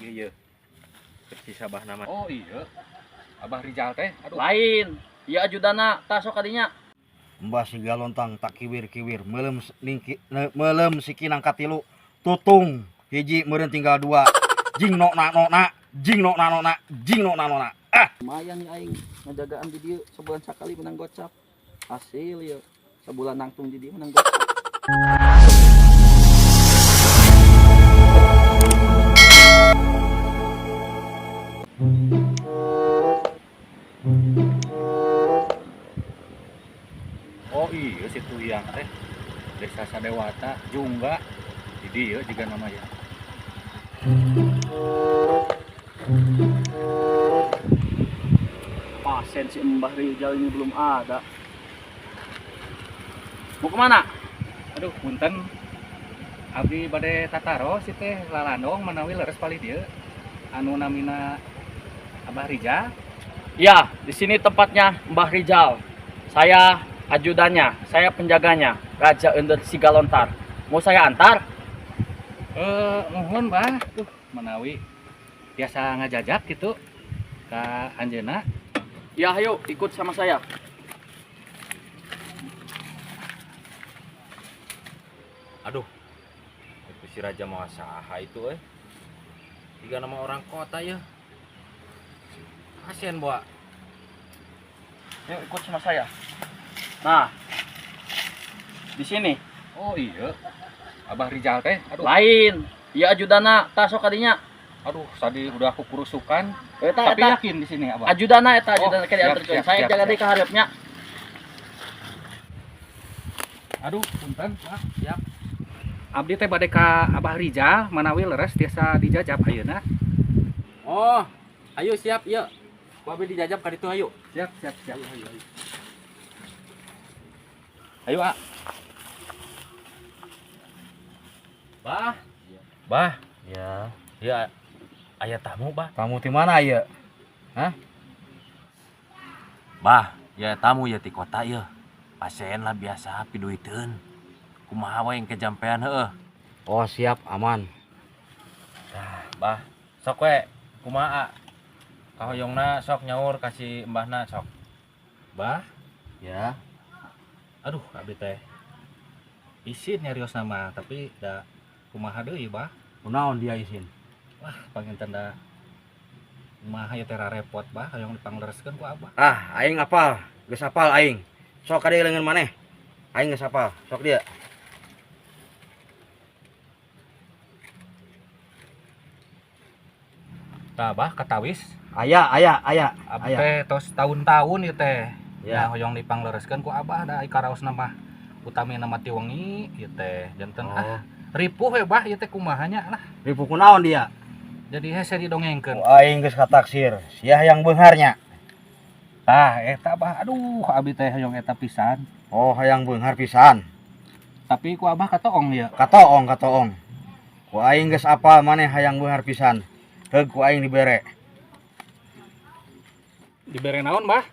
Iya iya. Persis Abah nama. Oh iya. Abah Rijal teh. Aduh. Lain. Iya ajudana tasok kadinya. Mbah Sigalontang tak kiwir-kiwir meuleum ningki meuleum sikinang katilu tutung hiji meureun tinggal dua jing no na no na jing no na no na jing no na no na. Ah, lumayan nih aing ngajagaan di dieu sebulan sekali menang gocap. Hasil ya sebulan nangtung di dieu menang gocap. Oh iya si Tuyang teh. Desa Sadewata Jungga. Di dieu juga namanya. Pasien si Mbah Rijal ini belum ada. Mau kemana? Aduh, punten. Abdi bade tataros ieu teh lalandong manawi leres palih dieu. Anu namina Abah Rijal. Ya, di sini tempatnya Mbah Rijal. Saya ajudannya, saya penjaganya, Raja Ender Sigalontar. Mau saya antar? Mohon Bah, tuh manawi biasa ngajajak gitu ka anjeunna. Ya, ayo ikut sama saya. Aduh, itu si Raja mau saha itu eh. Tiga nama orang kota ya. Kasian bawa. Yuk ikut sama saya. Nah, di sini. Oh iya. Abah Rijal teh. Aduh. Lain. Iya ajudana tasok kadinya. Aduh, tadi udah aku kurusukan. Eta Tapi eta yakin di sini Abah. Ajudana eta Oh, ajudana ke siap, diantarkeun. siap, Saya siap, jaga siap. deui ka hareupnya. Aduh, punten, Bah. Siap. Abdi teh bade ka Abah Rijal manawi leres tiasa dijajab ayeuna. Oh, ayo siap ya. Ku abi dijajab ka ditu ayo. Siap, siap, siap. Ayo, ayo. Ayo, A. Bah. Bah, ya ya aya tamu, Bah. kamu di mana ya? Bah, ya tamu ya ti kota ya. Pasien lah biasa piduiteun. Kumaha we yang kejampean heueuh. Oh siap, aman. Tah, Bah, sok we kumaha? Kahoyongna sok nyaur kasih mbahna sok. Bah, Ya, aduh abdi teh. Isin nyarios nama, tapi da kumaha deui, Bah. kunaon dia isin? Wah, panginten da kumaha ya teh repot, Bah, hoyong dipanglereskeun ku Abah. Ah, aing apal, geus apal aing. Sok ka dieu leungeun maneh. Aing geus apal, sok dia. Tah, Bah, katawis. Aya, aya, aya, Abdi aya. teh tos tahun-tahun ieu teh. Ya. Nah, hoyong dipanglereskeun ku Abah da karaosna mah utami nama ti wengi ieu teh janten Oh, ah ripuh we Bah ieu teh kumaha nya lah. Ripuh kunaon dia? Jadi hese didongengkeun. Ku aing geus kataksir, sia yang beungharnya. Tah eta Bah, aduh abdi teh hoyong eta pisan. Oh, hayang beunghar pisan. Tapi ku Abah katoong ya. Katoong, katoong. Ku aing geus apal maneh hayang beunghar pisan. Heug ku aing dibere. Dibere naon, Bah?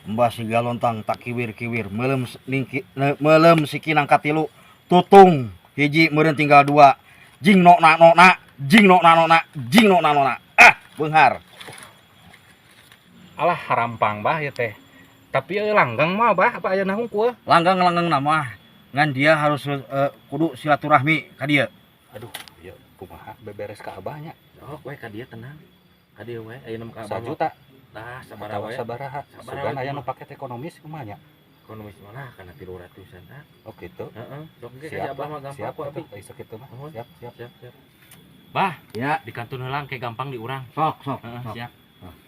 Mbah Sigalontang tak kiwir-kiwir meuleum ningki meuleum sikinang katilu tutung hiji meureun tinggal dua jing no na no na jing no na no na jing no na no na. Ah, beunghar. Alah harampang Bah ieu teh. Tapi euy langgeng mah Bah, apa ayeuna hungkul? Langgang-langgang nama ngan dia harus kudu silaturahmi ka dieu. Aduh, ieu kumaha beberes ka Abah nya. Sok we ka dieu tenang. Ka dieu we ayeuna mah ka Abah. Sajuta Tah, sabaraha atawa we. sabaraha. Sabaraha Sugan we aya nu kumaha. paket ekonomis kumaha nya? Ekonomis malah kana 300-an ah. Oh gitu. Heeh, sok ge ka Siap Abah lah, mah gampang siap ku abi. atuh, ai sakitu mah. Nuhun. Siap, siap. Siap, siap. Bah, Ya, di kantun heulang ke gampang di urang. sok sok Heeh, sok. siap.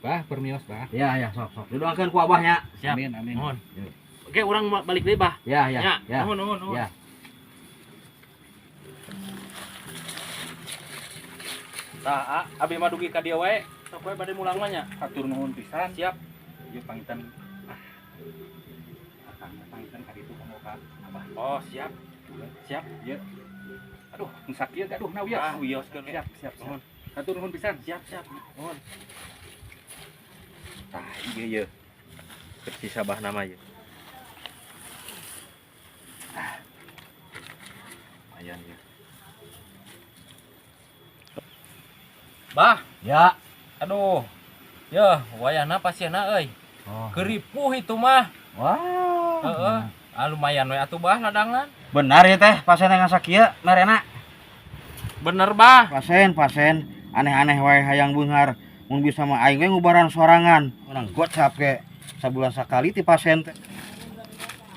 Bah, permios, Bah. Ya, ya, sok sok. Didoakeun ku abahnya. Siap. Amin, amin. Nuhun. Oke, urang balik deui, Bah. Ya, ya, Ya, ya. nuhun, nuhun, nuhun. Ya. Tah, abi mah dugi ka dieu wae. Sok we bade mulang mah nya. Hatur nuhun pisan. Siap. Ieu panginten ah. Akang panginten ka ditu kanggo ka Abah. Oh, siap. Siap. Ieu. Aduh, nu sakieu gaduh na wios. Ah, wioskeun. Siap, siap, siap. Nuhun. Hatur nuhun pisan. Siap, siap. Nuhun. Tah, ieu ieu. Persis Abah nama ieu. Lumayan ieu. Bah, Ya. Aduh. Ya, wayahna pasienna euy. Oh. Keur ripuh itu mah. Wah. Heeh. Ah, lumayan we atuh, Bah, ladangan. Benar ya teh, pasien yang sakieu merena. Bener, Bah. Pasien, pasien aneh-aneh wae hayang beunghar. Mun bisa mah aing we ngubaran sorangan. Urang gocap ke sabulan sakali ti pasien teh.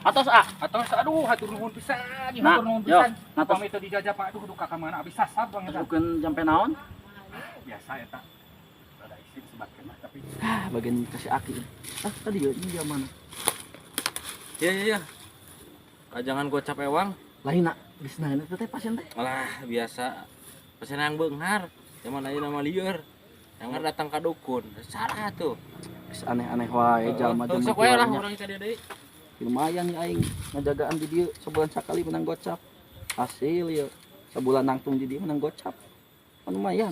Atos ah. Atos, aduh, hatur nuhun pisan, Nah, hatur nuhun yo, pisan. Atos. Pamit teu dijajah, Pak. Aduh, duka ka mana abis sasab bang eta. Bukan jampe naon? Biasa eta. Rada isin sebatkeun mah, tapi Ah, bagian kasih aki. Ah, tadi ya, ini dia mana? Iya. Ah, jangan gocap ewang. Lain nak, geus naon eta teh pasien teh? Malah biasa pasien yang beunghar. Zaman ayeuna mah lieur. Yang datang ka dukun. Salah tuh. Geus aneh-aneh wae jalma Heeh, zaman sok we lah kiwarinya. urang ka dieu deui. Lumayan ya aing ngajagaan di dieu sebulan sekali menang gocap. Hasil ya. Sebulan nangtung di dieu menang gocap. Kan lumayan.